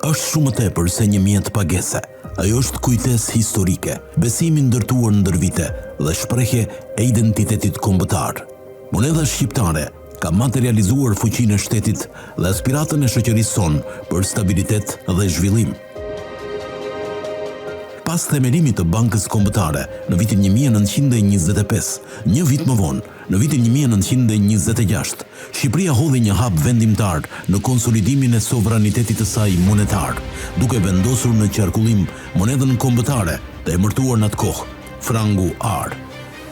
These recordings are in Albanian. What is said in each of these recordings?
është shumë më tepër se një mjet pagese. Ajo është kujtesë historike, besim i ndërtuar ndër vite dhe shprehje e identitetit kombëtar. Monedha shqiptare ka materializuar fuqinë e shtetit dhe aspiratën e shoqërisë sonë për stabilitet dhe zhvillim. Pas themelimit të Bankës Kombëtare në vitin 1925, një vit më vonë, Në vitin 1926, Shqipëria hodhi një hap vendimtar në konsolidimin e sovranitetit të saj monetar, duke vendosur në qarkullim monedhën kombëtare, të emërtuar në atë kohë, frangu ar.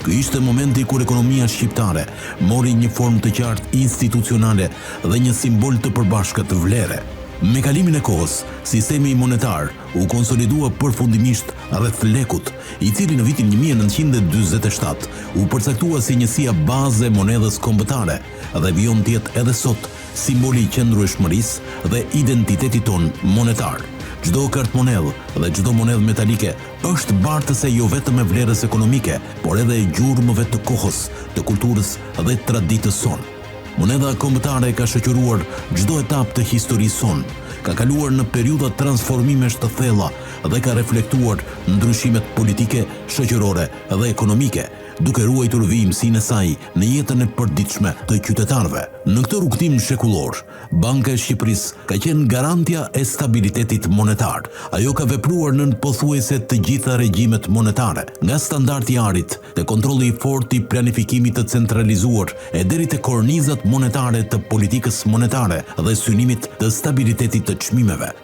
Ky ishte momenti kur ekonomia shqiptare mori një formë të qartë institucionale dhe një simbol të përbashkët vlere. Me kalimin e kohës, sistemi monetar u konsolidua përfundimisht rreth lekut, i cili në vitin 1947 u përcaktua si njësia bazë e monedhës kombëtare dhe vijon të jetë edhe sot simboli i qëndrueshmërisë dhe identitetit tonë monetar. Çdo kartëmonedhë dhe çdo monedhë metalike është bartëse jo vetëm e vlerës ekonomike, por edhe e gjurmëve të kohës, të kulturës dhe traditës sonë. Monedha kombëtare ka shoqëruar çdo etapë të historisë sonë, ka kaluar në periudha transformimesh të thella dhe ka reflektuar ndryshimet politike, shoqërore dhe ekonomike, duke ruajtur vijimësinë e saj në jetën e përditshme të qytetarëve. Në këtë rrugëtim shekullor, Banka e Shqipërisë ka qenë garantja e stabilitetit monetar. Ajo ka vepruar nën pothuajse të gjitha regjimet monetare, nga standardi i arit te kontrolli i fortë i planifikimit të centralizuar e deri te kornizat monetare të politikës monetare dhe synimit të stabilitetit të çmimeve.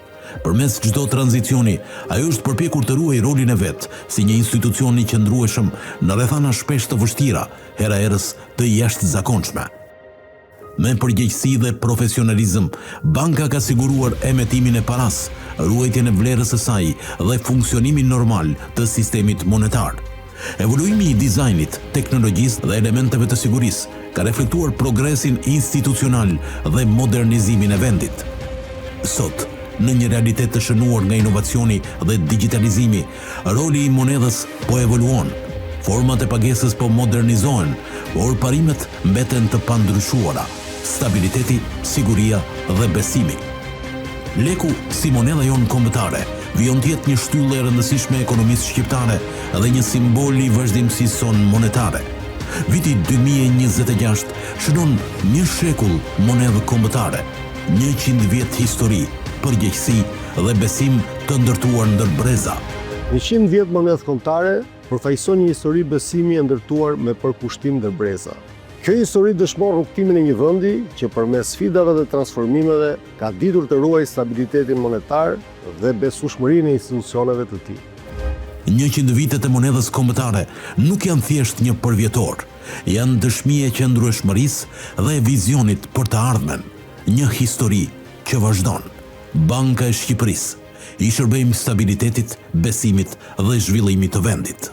Përmes çdo tranzicioni, ajo është përpjekur të ruajë rolin e vet si një institucion i qëndrueshëm në rrethana shpesh të vështira, hera-herës të jashtëzakonshme. Me përgjegjësi dhe profesionalizëm, banka ka siguruar emetimin e parasë, ruajtjen e vlerës së saj dhe funksionimin normal të sistemit monetar. Evoluimi i dizajnit, teknologjisë dhe elementeve të sigurisë ka reflektuar progresin institucional dhe modernizimin e vendit. Sot, në një realitet të shënuar nga inovacioni dhe digjitalizimi, Roli i monedhës po evoluon, format e pagesës po modernizohen, por parimet mbeten të pandryshuara, stabiliteti, siguria dhe besimi. Leku, si monedha jonë kombëtare, vijon të jetë një shtyllë e rëndësishme e ekonomisë shqiptare dhe një simbol i vazhdimësisë sonë monetare. Viti 2026 shënon një shekull monedhë kombëtare, 100 vjet histori, përgjegjësi dhe besim të ndërtuar ndër breza. 100 vjet monedhë kombëtare përfaqëson një histori besimi e ndërtuar me përkushtim ndër breza. Kjo histori dëshmon rrugëtimin e një vendi që përmes sfidave dhe transformimeve ka ditur të ruajë stabilitetin monetar dhe besueshmërinë e institucioneve të tij. 100 vitet e monedhës kombëtare nuk janë thjesht një përvjetor, janë dëshmi e qëndrueshmërisë dhe e vizionit për të ardhmen, një histori që vazhdon. Banka e Shqipërisë, i shërbejmë stabilitetit, besimit dhe zhvillimit të vendit.